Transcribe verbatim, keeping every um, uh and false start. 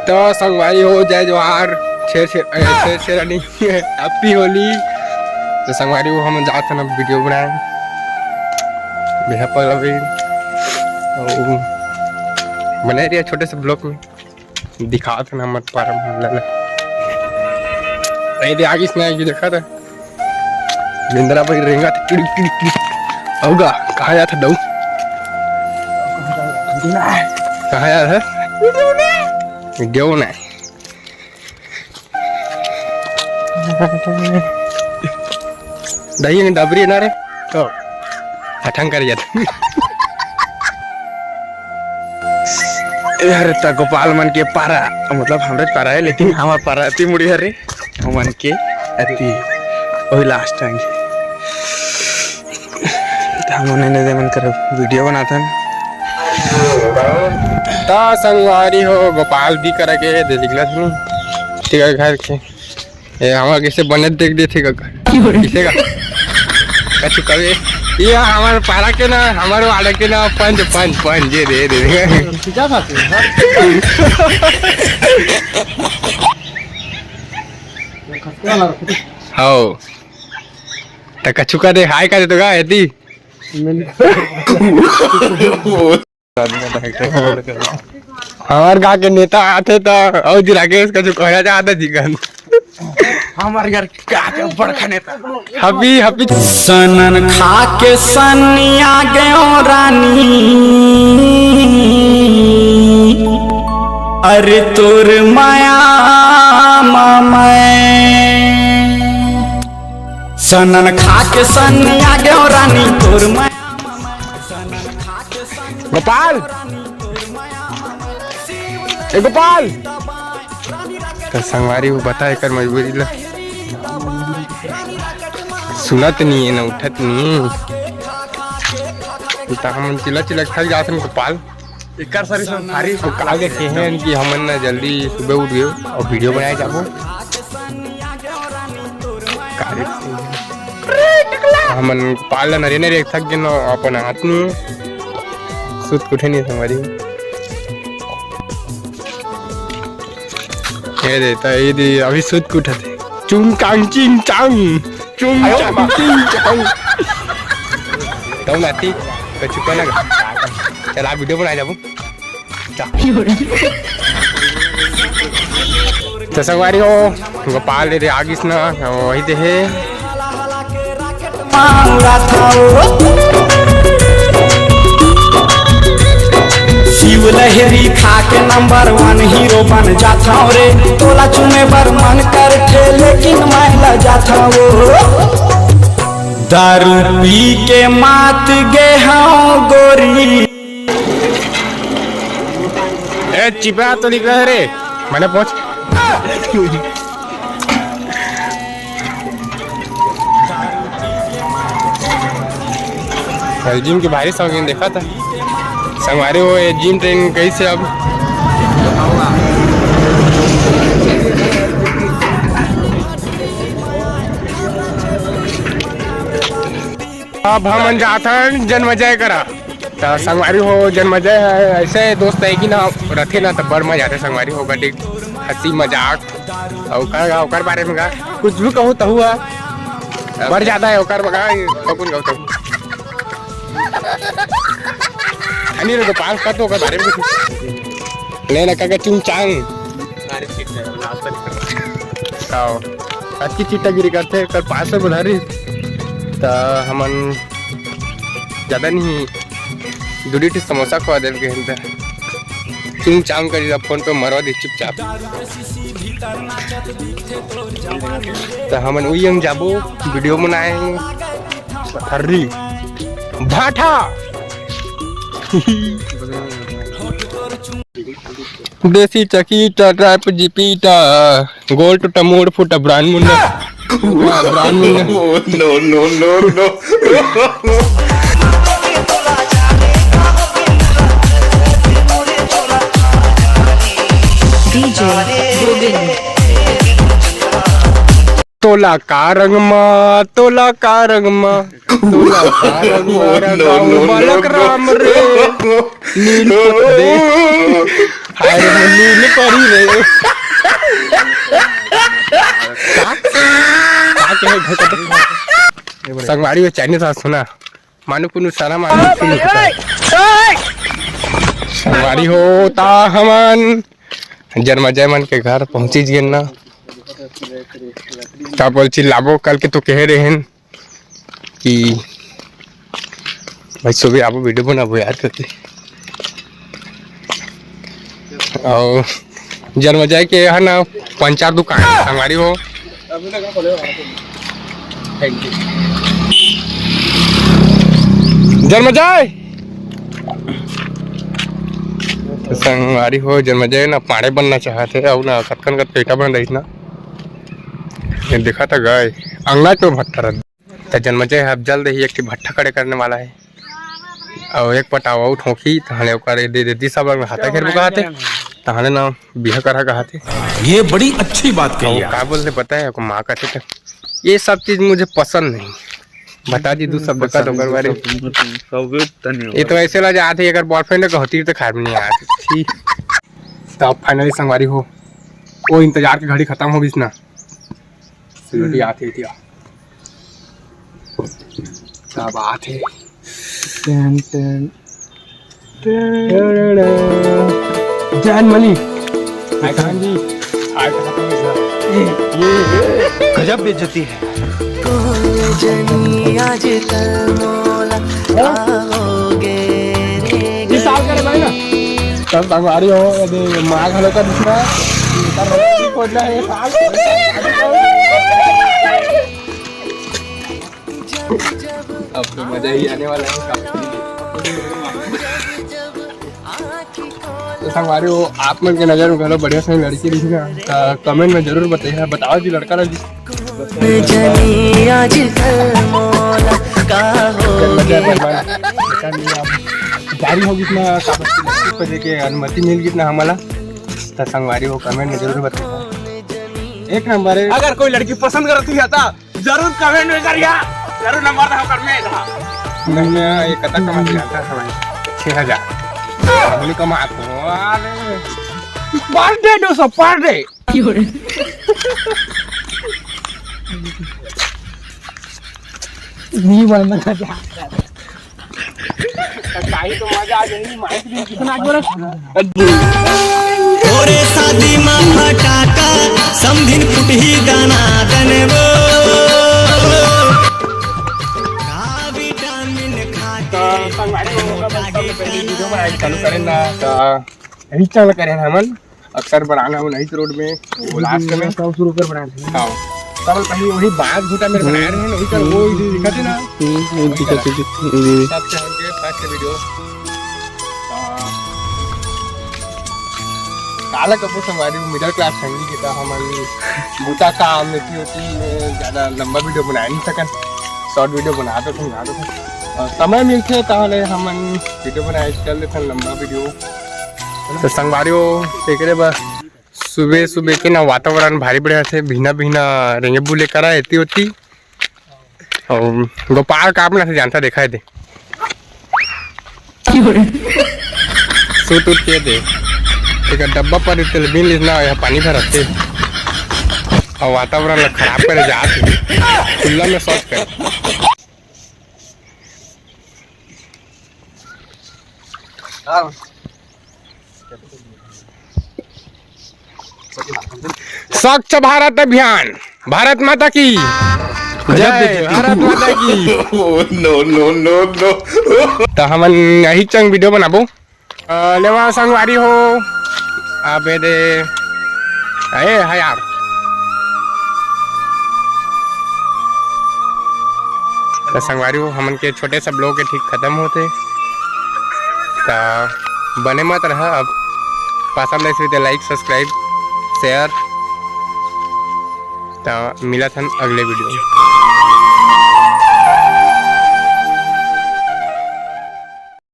तो संगवारी हो, जय जोहार, छेर छेर, ए, छेर छेरा नहीं, Happy Holi। तो संगवारी हो, हम जात हन अब video बनाए, बेहा पगला भी। तो बने रहिए छोटे से vlog में, दिखात हन हमर पारा मन ला। ए दे आगिस ना, ये देखा था। बेंदरा भाई रेंगा था, टिड़िक, टिड़िक, टिड़िक। अउगा, कहाँ जात हे दऊ? कहाँ जात हे? गेहूं ना। दही में डबरी ना रे, तो अठंग कर जात। यार, त गोपाल मन के पारा, मतलब, हमरे पारा हे, लेकिन हमर पारा अति मुड़ी हरे। हमन के अति ओही last time। त हमन एने दे मन कर video बनाथन। त संगवारी हो, गोपाल भी करा के दे निकला था, ठीक है, घर के। ए, हमर कैसे बने देख देथे का? किसे का? कछु कवे, ये हमर पारा के ना, हमर वाड़ा के ना, पंच, पंच, पंच, ये दे, दे। क्या खाते हैं, हाँ? ये खसके वाला रखो। हाओ। त कछु का दे, हाय का दे तो का, एती? हमर गांव के नेता आथे त अउ जी राकेश कछु कहना चाहत हे जी कन। हमर यार का के बड़का नेता। Happy, happy। सनन खा के सनिया गयो रानी, अरे तोर माया मा मैं। सनन खा के सनिया गयो रानी, तोर माया। गोपाल, ए गोपाल। त संगवारी हो, बता एकर मजबूरी ला। सुनत नहीं है ना, उठत नहीं। त हमन चिल्ला चिल्ला थक जात हन गोपाल। एकर सरी सब भारी। तो का देखे हैं कि हमन ना जल्दी सुबह उठ गए और video बनाए जाबो। का देखे हैं? हमन पाल नरे नरे थक गेन अपन हाथ में। सुत के उठे नहीं संगवारी। ये दे, त ये दे, अभी सुत के उठत हे। चुंग कांग चिंग चांग। चुंग चांग चिंग चांग। तब नाती, कछु कहना का? चल, आप video बनाए जाबो। त संगवारी हो, गोपाल दे आगिस ना, वही दे हे। शिव लहरी खा के number one hero बन जाथव रे, तोला चुमे बर मन करथे लेकिन मैं ल जाथव। दारू पी के मात गे हव गोरी। ए, चिपरा तो निकला है रे, मैंने पहुंच। भाई, gym के भारी शौकीन देखा था। संगवारी हो, ये gym training कैसे अब? अब हमन जाथन जन्मजय करा। त संगवारी हो, जन्मजय हे, ऐसे दोस्त हे कि ना, रथे ना, त बड़ मजा आथे संगवारी हो, गड्डी, हंसी मजाक, अउ का, का, ओकर बारे में का, कुछ भी कहू तहु हा, बड़ ज्यादा हे ओकर बगा, ककुन कहू तहु। धनी रे गोपाल, का तो ओकर बारे में कुछ। ले ना, का, का, चुंग चांग। का हो? अतकी चिट्टागिरी करथे, कल पाँच सौ बुधारी, त हमन ज्यादा नहीं, दू ठी समोसा खवा देल के त चुंग चांग करी, अब फोन पे मरवा दे चुपचाप। त हमन उही हम जाबो, video बनाए, हर्री, भाठा। देसी चकी टा, ट्रैप जीपी टा, गोल टूटा, मोड़ फूटा, ब्रांड मुंडा। ब्रांड मुंडा। No, no, no, no। DJ Govind. तोला का रंग मा, तोला का रंग मा, तोला का रंग मा, नो, नो, नो, बालक नो। राम रे, नील पोत दे। हाय रे, नील परी रे। का? का कहे? संगवारी हो, चैनल था सुना। मानु कुनु सारा मानु सुनु। संगवारी हो, त हमन जनमजय मन के घर पहुंचिस गेन ना। का बोल चिल्लाबो, कल के तो कहे रहेन कि भाई सुबह आबो, वीडियो बनाबो यार करके। अउ जनमजय के है ना, पंचर दुकान संगवारी हो। जनमजय संगवारी हो, जनमजय ना पाड़े बनना चाहत हे, अउ ना कतकन कत पेटा बन रहिस ना, ये देखा था गाय अंगना तो भट्ठा रह। त जनमजय ह अब जल्द ही एक ठी भट्ठा खड़े करने वाला है, अउ एक पटाव आउट होखी, तहले ओकर दे देती सब लोग हाथा घेर बुकाथे, तहले ना बिहा करा कहाथे। ये बड़ी अच्छी बात कही अउ आप। का बोलते पता है, ओकर माँ कहते तो ये सब चीज मुझे पसंद नहीं। बता दी दू शब्द का ओकर बारे। सब तनी ये तो ऐसे ला जाते, अगर बॉयफ्रेंड का होती तो खाए में नहीं आती। ठीक। तो अब फाइनली संगवारी हो, वो इंतजार की घड़ी खत्म हो गई ना। सिक्योरिटी आती थी। क्या बात है। टन, टन, टन। जैन मलिक। हाय खान जी। हाय खान जी। ये, ये। गजब बेइज्जती है। कोई जनी आजकल मोला हाँ? आओगे रे इस साल करे भाई ना। तब तक आ रही हो, यदि माँ घलो का दूसरा, ये कर रहे हो, खोजना है, साल। अब तो मजा ही आने वाला है। तो संगवारी हो, आप मन के नजर में घलो बढ़िया सही लड़की रही ना, तो कमेंट में जरूर बताइए, बताओ जी लड़का ला जी। जनी आजकल मोला का हो गए। जारी हो गई ना, कागज की लड़की को लेके अनुमति मिल गई ना हमारा, तो संगवारी हो कमेंट में जरूर बताइए। एक नंबर है। अगर कोई लड़की पसंद करती है तो जरूर कमेंट में करिया, जरूर नंबर रहा कर में रहा। महीने एक कतक कमा के आता है भाई? छह हजार। हमने कमा तो, अरे। पर डे दो सौ, पर डे। नहीं बनना चाहता। काई तो मजा आ जाएगी, माइक भी कितना आज बोला। तोरे शादी मा फटाका, समधिन फुटही दाना दने वो। का विटामिन खा के तो संगवारी हो, सबसे पहले वीडियो बनाए चालू करें ना, तो यही चैनल करें हमन। अक्सर बनाना हो नहीं तो रोड में, वो लास्ट में। सब शुरू कर बनाए थे। हाँ। तब कहीं वही बांस घुटा मेरे बनाए रहे हैं, वही कर वो इधर दिखाते ना। हम्म, वो दिखाते, दिखाते, ये। सबसे हमके फर्स्ट वीडियो। हाँ। काला कपूर संगवारी मिडिल क्लास फैमिली के था, हमन बूता काम में की होती है, ज्यादा लंबा वीडियो बना नहीं सकन, शॉर्ट वीडियो बना दो, बना दो। और समय मिलते ताहले हमन वीडियो बनाए कर लेते हैं लंबा वीडियो। तो संगवारी हो, एकरे बर सुबह सुबह के ना वातावरण भारी बढ़िया से, भीना भीना रेंगे बुले करा एती होती। और गोपाल का अपना से जानता देखा है दे। सूत उठ के दे। एक डब्बा पर तेल बिन लिस ना, यहाँ पानी भर रखते। और वातावरण ला खराब करे जात है। खुला में शौच कर। स्वच्छ भारत अभियान, भारत माता की जय, भारत माता की। Oh, no, no, no, no। तो हमन यही चंग वीडियो बनाबो। अ, लेवा संगवारी हो, अबे दे, अरे हाँ यार। तो संगवारी हो, हमन के छोटे सा ब्लॉग के ठीक खत्म होते। तो बने मत रहा, अब पसंद आइस तो like, subscribe, share। तो मिलत हन अगले वीडियो में।